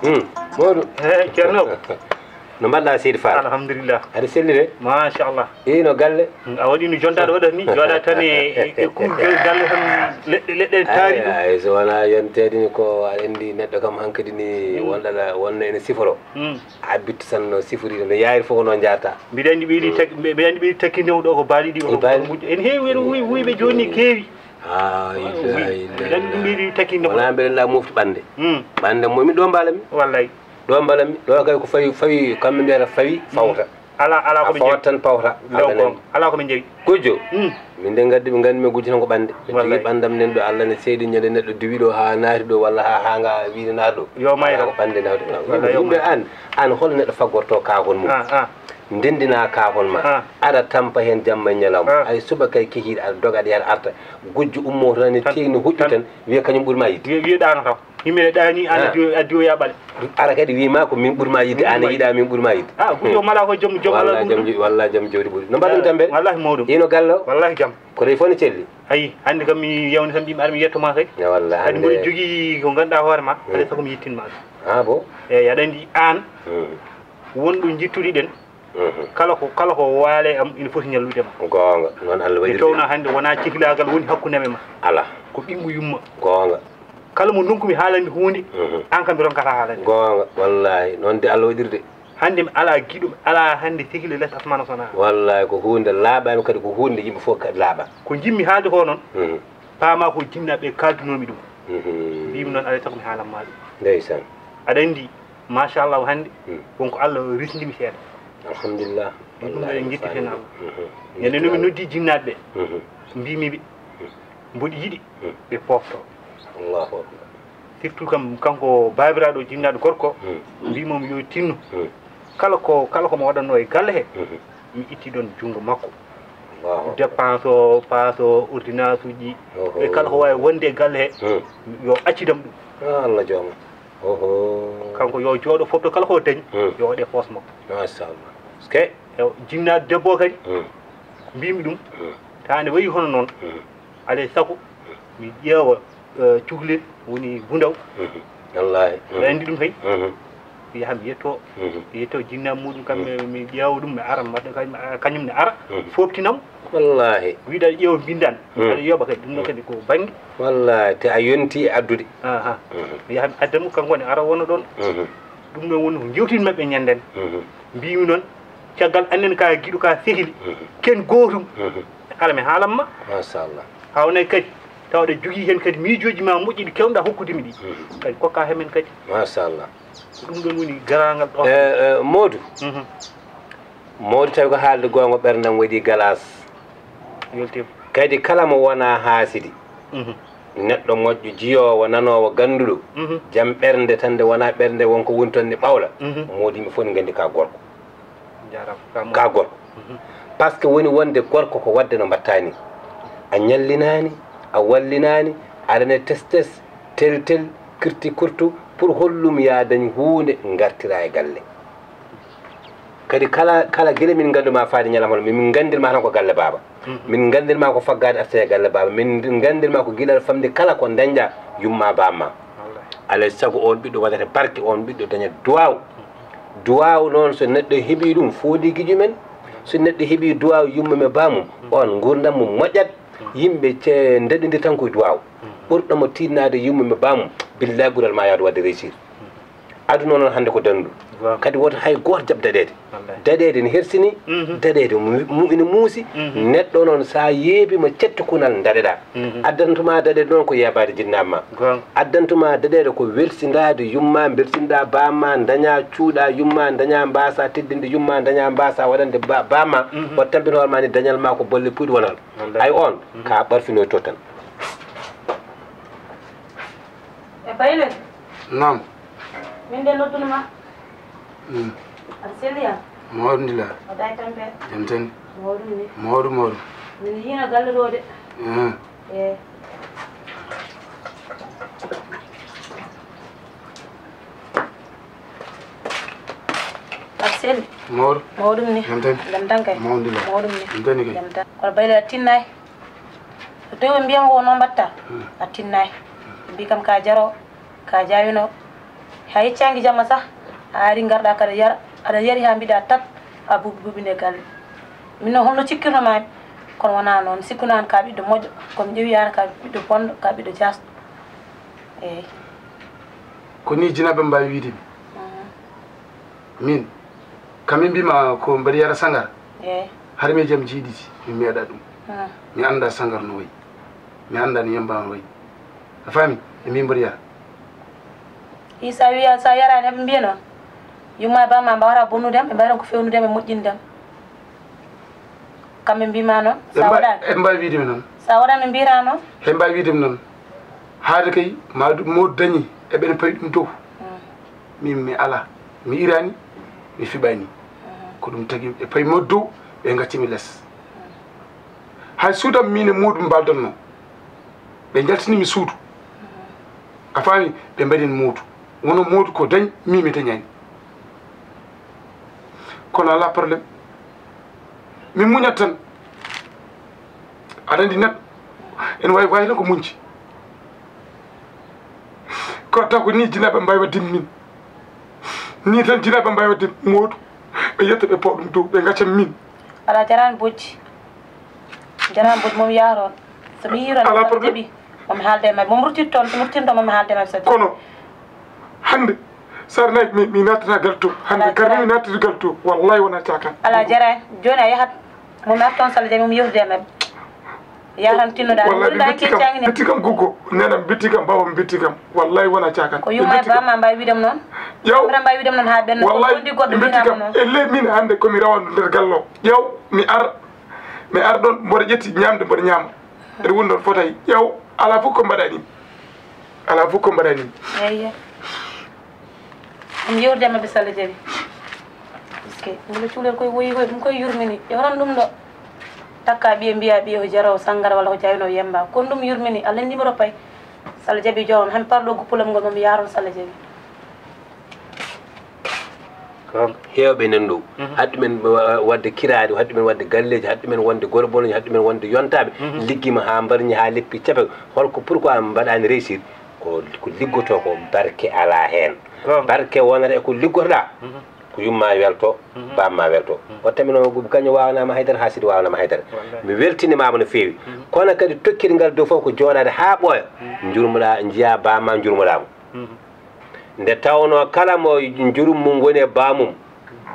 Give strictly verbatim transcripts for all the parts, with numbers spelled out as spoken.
Hmm. Modou. He, Ceerno. No mbaɗɗaa, Seydi Fall? Alhamdulillah. Aɗa selli de? Machallah. Ino galle? Hmm, a waɗi no jontaɗo waɗata ni, joɗa tan e, e, e kuugal galle tan, leɗɗe, leɗɗe taari ɗum. Ay, ay, so wonaa yonteede ni, ko aɗa anndi neɗɗo kam hankadi ni, hmm, wonɗa la, wonno ene siforo. Hmm. A bittu tan no sifori, no yaari fof no jaarta. Mbiɗa anndi ɓeydi, hmm, tak-, mbiɗa anndi ɓeydi takkinde mo ɗo ko baali ɗi, ko baali. Ene heewi, ene wuy-, wuyɓe jooni keewi. Ah, illa, illa. Mbiɗa anndi ɗum ɓeydi takkinde mo. Wonaa mbeɗa la mofti ɓannde. Hmm. Ɓannde mo mi ɗo mbaalami. Wallay. Ɗo mbaɗanmi, ɗo kay ko fawi, fawi, kamɓe mbiyata fawi, fawta. Ala, ala ko a ɓe fawat njawi. Tan pawta, a Law ko, ganani. Ala ko ɓe njawi. Gujjo, mm, min de ngaddi ɓe nganndi mi gujjo tan ko ɓannde. Mi tigi wallay. Ɓanndam nen ɗo Allah ne seedi ñande neɗɗo diwi ɗo haa naati ɗo walla haa, haa nga wiide naati ɗo. Yo mayro. Ala ko ɓannde naati ɗo. Wallay yo yimɓe mayro. An, an hol neɗɗo faggorto kaakon mum? Ah, ah. Ndenndina kaakon ma. Ah. Aɗa tampa heen jamma e ñalawma. Ah. Ay suba kay kikiiɗe aɗa doga aɗa yara arta. Gujjo ummo tan ne tan, teegni huƴƴi tan, tan. Wiya kañum ɓuri ma yiɗde. Wiya, wiya ɗaano taw. Yimɓe ne ɗaani, an, ah, addi o, addi o yaɓale. Ara kadi wiima ko min ɓuri ma yiɗde, an yiɗa min ɓuri ma yiɗde. Ah, gujjo mala ko jom, jom walla ɗum jom, walla jom jawdi ɓuri. No mbaɗɗon tambe? Wallahi mawɗum. Ino gallo? Wallahi jam. Ko tawi fof ne celli? Ayi, hannde kam mi yewni tan mbimi ar mi yetto ma kay. Ya wallahi. Kadi mboɗo jogii ko ngannduɗaa hoore ma, hmm, alay sago mi yettin ma ɗum. Ah bon? Eeyi, aɗa anndi an, hmm, wonɗo jittuɗi ɗen, mhm, kala ko, kala ko waale am ina foti ñallude ma. Goonga, noon Allah waɗiri. Mi towna hannde wonaa cifilaagal woni hakkunde am e ma. Ala. Ko ɓinngu yumma. Goonga. Kala mo ndonkumi haalande huunde, mhm, an kam mi ronkata haalande. Goonga, wallaahi, noon de Allah waɗiri de. Hannde mi alaa giɗo, mi alaa hannde sehil e les asmaana so wonaa. Wallaahi, ko huunde laaɓaani kadi, ko huunde yimɓe fof kadi laaɓa. Ko njiɗmi haalde ko noon, mhm, paama ko jinnaaɓe kaaldunoomi ɗum. Mhm. Mbimi noon alay sago mi haalan ma ɗum. Ndeysaan. Aɗa anndi, machallah, hannde, hmm, won ko Allah resndi mi seeɗa. Alhamdulillah. Ɗum ɗum wallaahi, eɗen njetti heen Allah. Mhm. Ñande no mi noddi jinnaaɓe ɓe, mhm, mbimi ɓe, hmm, mboɗo yiɗi, hmm, ɓe pofto. Allahu akbar. Surtout kam, kanko baabiraaɗo jinnaaɗo gorko, hmm, mbimo mi yo tinno. Hmm. Kala ko, kala ko mo waɗatnoo e galle he, mhm, mi itti ɗoon junngo makko. Allahu akbar. Dépense o, passe o, ordonnance uji, oho, e kala ko waawi wonde e galle he, hmm, yo accidam ɗum. Ah, Allah jooma. Oho. Kanko yo jooɗo fof to kala ko dañi, hmm, yo waɗe poos makko. Machallah. Eyo, jinnaaɗo debbo o kadi, hmm, mbimi ɗum, hmm, taa nde wayi hono noon, hmm, alay sago mi ƴeewa, eh, cukalel woni bundaw. Mhm. Wallaahi. Aɗa anndi ɗum kay? Mhm. Mi yaha mi yetto, mhm, mi yetto jinnaaɓe muɗum kam, mhm, mi, mi ƴeewa ɗum, mi ara, mbaɗa kañ-, kañum ne ara, mhm, fooftinam. Wallaahi. Wiide aɗa ƴeewa mbinndan, mhm, aɗa yoɓa kadi, ɗum ɗo kadi ko bannge. Wallaahi, te a yonti e addude. Aha. Mhm. Mi yaha mi adda ɗum, kanko ne ara wona ɗoon. Mhm. Ɗum ɗoon woni ko njewtin maɓɓe ñannden. Mhm. Mbimi noon, caggal annen ka giɗo ka sehili, mhm, ken gootum, mhm, kala mi haalan ma. Machallah. Hawnay kadi, taw aɗa jogii heen kadi miijooji ma moƴƴi ɗi keewɗa hokkude mi ɗi. Mhm. Kadi kokka he men kadi. Machallah. Ko ɗum ɗoon woni garaangal ɗo. Eh, eh, Modou. Mhm. Modou tawi ko haalde goonga ɓerndam waɗi galas. Yoltiima. Kadi kala mo wonaa haasidi. Mhm. Neɗɗo moƴƴo, jiyoowo, nanoowo, gannduɗo, mhm, jam ɓernde tan nde wonaa ɓernde won ko woni toon ne ɓawla. Mhm. Moodi yimɓe fof ne nganndi ka gorko. Jaaraama. Ka gorko. Mhm. Par ce que woni wonde gorko ko waɗde no mbaɗtaa ni. A ñallinaani, a wallinaani, aɗa ne tes tes, tel tel, kirti kurtu, pour hollum ya dañ huunde ngartira e galle. Kadi kala, kala gila min nganndu ma faade ñalawma, min, min nganndir ma tan ko galle baaba. Mhm. Min nganndir ma ko faggaade arta e galle baaba. Min nganndir ma ko gila famde kala ko dañɗa yumma bamma. Wallaahi. Alay sago on ɓiɗɗo waɗata barke, on ɓiɗɗo daña duwaaw. Duwaaw noon so neɗɗo heɓi ɗum fooɗi gijo men. So neɗɗo heɓi duwaaw yumma me bamum, mhm, on ngurdam mum moƴƴat. Mhm. Yimɓe ce-, ndaɗindir tan koye duwaaw. Mhm. Ɓurɗo mo tiiɗnaade yumma me bamum, billahi ɓural ma yaade waɗde réussir. Mhm. Aduna o noon hannde ko danndu. Kadi woto hay gooto jaɓ daɗeede. Daɗeede ne hersini, daɗeede mu- mu- ina muusi. Neɗɗo noon, so a yeebiima cettukunal, daɗeɗaa. Addantuma daɗeede noon ko yeebaade jinnaama ma. Addantuma daɗeede ko welsindaade yumma, mbelsindaa baama, dañaa cuuɗaa yumma, dañaa mbaasa teddinde yumma, dañaa mbaasa waɗande ba- baama. Waɗ tampin hoore ma ni dañal ma ko bolle puyɗi wonal. Ay on, ka ɓarfinoyto tan. E Bayle. Naam. Min de noddunuma. Mm. Aɗa selli am? Mawɗum ndila. Waɗa e tampere? Jam tan. Mawɗum ni. Mawɗum, mawɗum. Min yiino galle ɗo de. Eh. Eh. Aɗa selli? Mawɗum. Mawɗum ni. Jam tan. Jam tan kay. Mawɗum ndila. Mawɗum ni. Jam tan kay. Jam tan. Kono Bayle a tinnaay. So tawi ɓe mbiyama ko no mbatta, a tinnaay. Ɓe mbi kam ka jaro, ka jawino. Ha yeccangi jamma sah, a ari ngarɗa kaɗa yara, aɗa yari ha mbiɗa tat, a buuɓi buuɓi nde galle. Min noon holno cikkirno mami, kono wona noon, mi sikkuno an ka ɓiɗɗo moƴƴo, kono mi ƴeewi an ka ɓiɗɗo bonɗo, ka ɓiɗɗo jasɗo. Eyyi. Ko ni jinaaɓe mbawi wiide mi. Mhm. Min, kam min mbima ko mbeɗa yara sangar. Eyyi. Har mi jam jiiɗiti, mi meeɗa ɗum. Mhm. Mi anda sangar no wayi. Mi anda no yamba no wayi. A faami? E min mbeɗa yara. Isa wiya sa yarani, eɓe mbiya noon. Yumma e bamma mbawata bonnude am, ɓe mbayatan ko fewnude am e moƴƴinde am. Kamɓe mbima noon, sa waɗani. Eɓe mbawi wiide mi noon. Sa waɗani ɓe mbiyata noon. Eɓe mbawi wiide mi noon. Haade kay, ma ɗum mo dañi, eɓen pawi ɗum dow. Mm. Min mi ala, mi irani, mi fiɓani. Mm. Ko ɗum tagi ɓe pawi mo dow, ɓe gacci mi les. Mm. Hay suudam min e muɗum mbaldanno. Ɓe jaltini mi suudu. Mm. A faami, ɓe mbaɗi mi muudu. Wono muudu ko dañ, min mi dañani. Kono alaa problème. Mi muñat tan. Aɗa anndi neɗɗo ene waawi, waawi tan ko muñde. Kono taw ko nii jinaaɓe mbaawi waɗde min. Nii tan jinaaɓe mbaawi waɗde muudu. Ɓe yetta ɓe pawa ɗum dow, ɓe ngacca min. Alaa, jaraani bojji. Jaraani bojji, moom yaha toon. So mi yii toon, alaa problème. Jaɓi, moom haalde e maɓɓe. Moom ruttit toon, so mi ruttin toon, moom haalde e maɓɓe, so jaɓi. Kono hannde, Sara Nayi, mi, mi naatata galle to. Hannde, alaa, garmi mi naatata galle to. Wallaahi wonaa caakaan. Alaa, jaraani. Jooni a yahat, moom arta toon, so Allah jaɓi, moom yewtude e maɓɓe. Yaha tan tinnoɗaa. Wallaahi, ɓe mbitti kam, mbitti kam, Guggo. Nena mbitti kam, baaba mbitti kam. Wallaahi wonaa caakaan. Ko yumma e baaba ma mbaawi wiide am noon. Yaw. Mbaawi wiide am noon haa ɓenna. Wallaahi, ɓe mbitti kam. E ley min hannde ko mi rawandu nder galle o. Yaw, mi ar. Mi ar ɗoon, mboɗo ƴetti ñaamde, mboɗo ñaama. Eɗe woni ɗoon fotay. Yaw, alaa fof ko mbaɗaa nii. Alaa fof ko mbaɗaa nii. Eyyi. Ɗum yewde maɓɓe, so Allah jaɓi. Parce que mbiɗo cuulel koye woyi koye, ɗum koye yurmini. Yo hono ɗum ɗo. Takka ɓiye mbiya ɓiye o jaraw sanngara walla o jawino yemba. Kono ɗum yurmini. Allah numéro pay. So Allah jaɓi joomam. Han parɗo guppulam ngol, moom yaaron so Allah jaɓi. Heewɓe nan ɗo. Mhm. Haɗi men wa-, waɗde kiraari, haɗi men waɗde galleeji, haɗi men wonde gorbolooji, haɗi men wonde yontaaɓe. Mhm. Liggima haa mbarñi, haa leppi cepe. Holko, pourquoi mbaɗaani réussir? Ko, ko liggotoo ko, barke alaa heen. Goonga. Barke wonata e ko liggotoɗaa. Mhm. Ko yumma welto, mhm, bamma welto. Mhm. O tamino kañum waawanaama haydara, haa sidi waawanaama haydara. Wallaahi. Mi weltinimaama no feewi. Mhm. Kono kadi tokkirgal dow fof ko jooɗaade haa ɓooya. Mhm. Njurmoɗaa, njiyaa bamma, njurmoɗaa mo. Mhm. Nde tawnoo kala mo njurum mum woni e baamum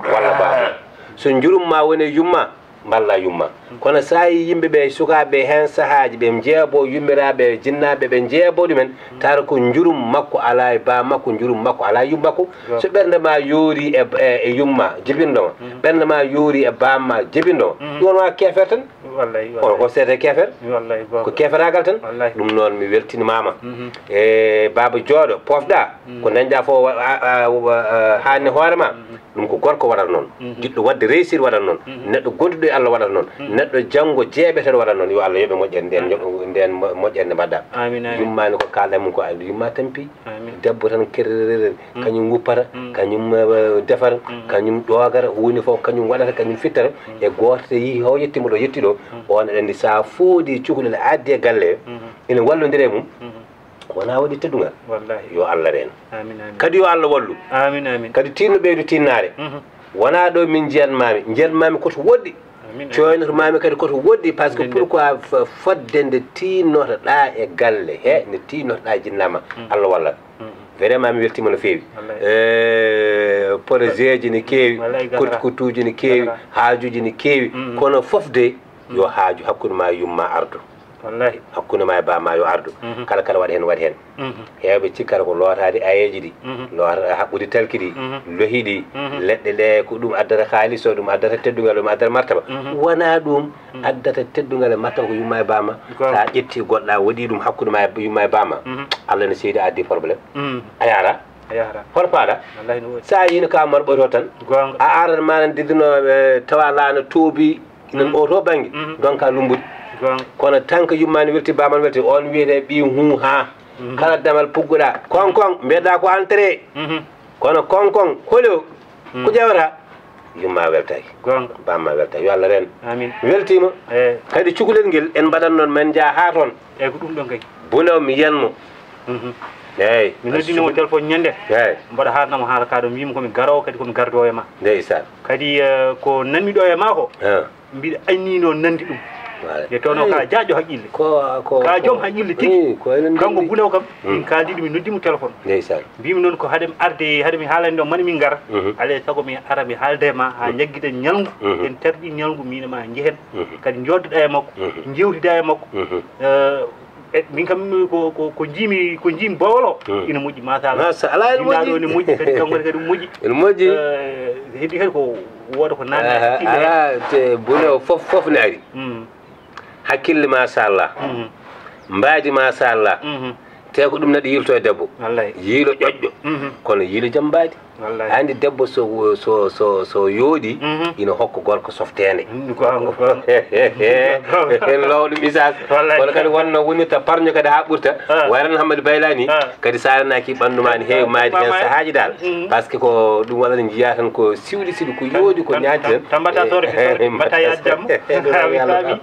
walla baamum, so njurum ma woni e yumma, mballa yumma. Kono so a yii yimɓe ɓe, sukaaɓe ɓe, heen sahaaji ɓe njeeboo yummiraaɓe, jinnaaɓe ɓe njeeboo ɗumen, tara ko njurum makko alaa e baa makko, njurum makko alaa e yumma makko. So ɓernde ma yoori e, e, e yumma jibinɗo ma, ɓernde ma yoori e baamma jibinɗo ma, ɗum wonaa keefeer tan. Wallaahi, wallaahi. Kono ko seede keefeer. Wallaahi, goonga. Ko keeferaagal tan. Wallaahi. Ɗum noon, mi weltinimaama. Mhm. E baaba jooɗo, poofɗa, mhm, ko dañɗa fof wa-, a, a, wa-, a, haanni hoore ma. Mhm. Ɗum ko gorko waɗata noon. Mhm. Jiɗɗo waɗde réussir waɗata noon. Mhm. Neɗɗo gonduɗo e Allah waɗata noon. Mhm. Neɗɗo janngo jeeɓeteɗo waɗata noon. Yo Allah yoɓe moƴƴere nden, amin, yoɓe nden mo-, moƴƴere nde mbaɗɗa. Amin, amin. Yumma ne ko kaalɗa mum ko, yumma tampi. Amin. Debbo tan kererere, mm, kañum wuppata, mm, kañum, eh, defata, mm, kañum ƴoogata, huunde fof kañum waɗata, kañum fittata. Mm. E gooto so yii o yettiima ɗo, yetti ɗo, mm, on aɗa anndi so a foodi cukalel a addi e galle, mm, ina wallondira e mum, mm, wonaa waɗi teddungal. Wallaahi. Yo Allah reen. Amin, amin. Kadi yo Allah wallu. Amin, amin. Kadi tinno ɓeydu tinnaare. Mhm. Wonaa ɗo min njiyatmaami, njiyatmaami ko to woɗɗi. Amin, amin. Coynotomaami kadi ko to woɗɗi, parce que pourquoi f-, fodde nde tiinnotoɗaa e galle he, nde tiinnotoɗaa e jinnaama, mm, Allah wallat. Mm. Vraiment mi weltiima no feewi. Wallay. Eh, projet ji ne keewi, wallay, gasata, kottukutuuji ne keewi, gasata, haajuuji ne keewi. Mhm. Kono fof de, mhm, yo haaju hakkunde ma e yumma ardu. Wallahi. Hakkunde ma e bamma yo ardu. Mhm. Kala kala waɗa heen, waɗa heen. Mhm. Heewɓe cikkata ko lootaade ayeeji ɗi, mhm, loota haɓɓude talki ɗi, mhm, lohi ɗi, mhm, leɗɗe ɗe ko ɗum addata kaalis, o ɗum addata teddungal, ɗum addata martaba. Mhm. Wonaa ɗum, mhm, addata teddungal e martaba ko yumma e bamma. Goonga. So a ƴetti goɗɗo a waɗi ɗum hakkunde ma e yumma e bamma, mhm, Allah ne seydi a addi problème. Mhm. A yaara. A yaara. Hoto paaɗa. Wallahi no woodi. So a yino ka marɓoyto tan. Goonga. A arat manan didino, eh, tawa laana toobi, ina, mhm, oto bannge, mhm, donka lumbude. Goonga. Kono tan ko yumma ne welti, bamma ne welti, on wiyete ɓi hu ha. Mhm. Kala damal pugguɗa, koŋ koŋ, mbiyeɗa ko entrée. Mhm. Kono koŋ koŋ, holi o? Mhm. Ko ƴeewata? Yumma weltay. Goonga. Bamma weltay. Yo Allah reen. Amin. Weltiima. Eh. Kadi cukalel ngel en mbaɗat noon, men njaa haa toon. Eyi, ko ɗum ɗon kay. Buno mi yen mo. Mhm. Eeyi. Mi noddino mo téléphone ñande. Eeyi. Mboɗo haalna mo haala ka ɗo, mbiymi ko mi garoowo, kadi ko mi gardoowo e ma. Ndeysaan. Kadi, eh, ko nanmi ɗo e ma ko. Ah. Mbiɗa anniino nande ɗum. Voilà. Nde tawno ka jaajɗo haqqille. Ko, ko, ka joom haqqille tigi. Ii, ko enen kanko ndenndi. Buno kam, mm, min kaaldi ɗum, mi noddi mo téléphone. Ndeysaan. Mbimi noon ko haɗe mi arde, haɗe mi haalande ɗo, mani min ngara. Mhm. Alaa e sago mi ara mi haalda e ma, haa, mhm, njaggiten ñalngu, mhm, en tardi ñalngu, min e ma njehen. Mhm. Kadi njooɗoɗaa e makko, mhm, njeewtidaa e makko. Mhm. Eh, E, min kam, ko, ko, ko njiimi, ko njiimi bowlo, hmm, ina moƴƴi, machallah. Machallah, ina moƴƴi. Ɗo ina moƴƴi, kadi kanko ne kadi moƴƴi. Ina moƴƴi. Eh, heddii kadi ko wooda ko naatna e hakkille. Alaa, te bone o fof, fof ne ari. Hmm. Hakkille, machallah. Hmm. Mbaadi, machallah. Hmm. Te ko ɗum neɗɗo yiilto e debbo. Wallay. Yiilo ƴoƴƴo. Hmm. Kono yiilo jam mbaadi. Wallay. A anndi debbo so, so, so, so yooɗi, mhm, ina hokka gorko softeende. Mm, ko goonga, ko goonga. En loowa ɗum isaas. Wallay. Kono kadi wonno wonirta parño kadi haa ɓurta. Ah. Wayran Hammadi Bayla ni, ah, kadi saaranaaki ɓanndu ma ne heewi maayde heen sahaaji dal. Mm. Parce que ko ɗum waɗata njiyaa tan ko siwɗi siwɗi, ko yooɗi, ko ñaaɗi tan. Tan mbaɗta soore, soore, mbaɗta yaade jamma. Haa mi faami.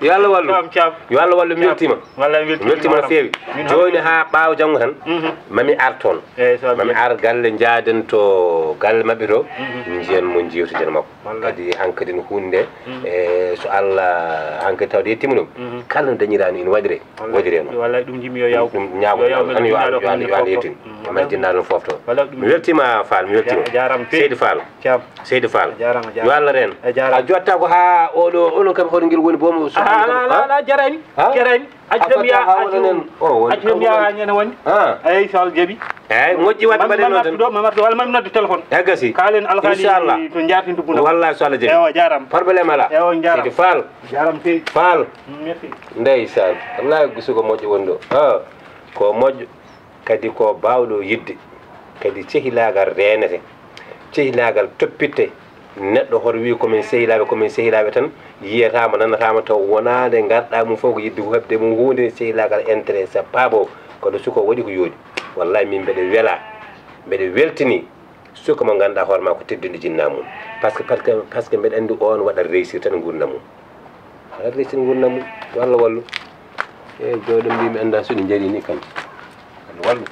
Yo Allah wallu. Caam, caam. Yo Allah wallu, mi weltiima. Wallay, mi weltiima. Mi weltiima no feewi. Jooni haa ɓaawo janngo tan, mhm, mami ar toon. Eeyi, so mami ar galle, njaaden to galle maɓɓe to, mhm, njiyen mo, njeewtiden makko. Wallay. Kadi hankadi no huunde, mhm, e so Allah hankadi tawde yettiima ɗum, mhm, kala no dañiraa no ina waɗiree, wallay, waɗiree noon. Wallay, ɗum njiɗmi yo yaw. Ɗum ñaago yo yaw, tan yo Allah, yo Allah yettin. Mhm. E majjinnaɗo fof to. Wallay, ɗum mi weltiima Fall, mi weltiima. Ja-, jaaraama feewi. Seydi Fall. Caam. Seydi Fall. A jaaraama, a jaaraama. Yo Allah reen. A jaaraama. A jotta ko haa oɗo, onon kam hoto ngel woni boom. Ah, ala, ala, ala, jaraani. Ha? Jaraani. Accu tan mi yaha, accu tan mi yaha haa ñande woni. Ah. Eeyi, so Allah jaɓi. Eeyi, moƴƴi, waɗde mbaɗen noon tan. Mami artu ɗo, mami artu ɗo, walla mami nodde téléphone. E gasi. Kaalen alhaali inchallah. To njaartinto Buno. Wallay, so Allah jaɓi. Ewa, jaaraama. Problème alaa. Ewa, jaaraama. Seydi Fall. Jaaraama feewi. Fall. Merci. Ndeysaan. Wallay, gusu ko moƴƴo woni ɗo. Ah. Ko moƴƴo. Kadi ko baawɗo yiɗde, kadi cehilaagal reenete, cehilaagal toppitte. Neɗɗo hoto wiy ko min sehilaaɓe, ko min sehilaaɓe tan, yiyataama, nanataama taw wonaa nde ngarɗaa mum fof ko yiɗde ko heɓde mum huunde, cehilaagal intérêt, c'est pas bon. Kono suka waɗi ko yooɗi. Wallay min mbeɗa welaa, mbeɗa weltini. Suka mo ngannduɗaa hoore maa ko teddude jinnaa mum. Parce que, parce que, parce que mbeɗa anndi oon waɗat réussir tan e nguurndam mum. Waɗat réussir nguurndam mum. Yo Allah wallu. E jooɗo mbi mi anndaa so ɗi njarii ni kam. Allah wallu.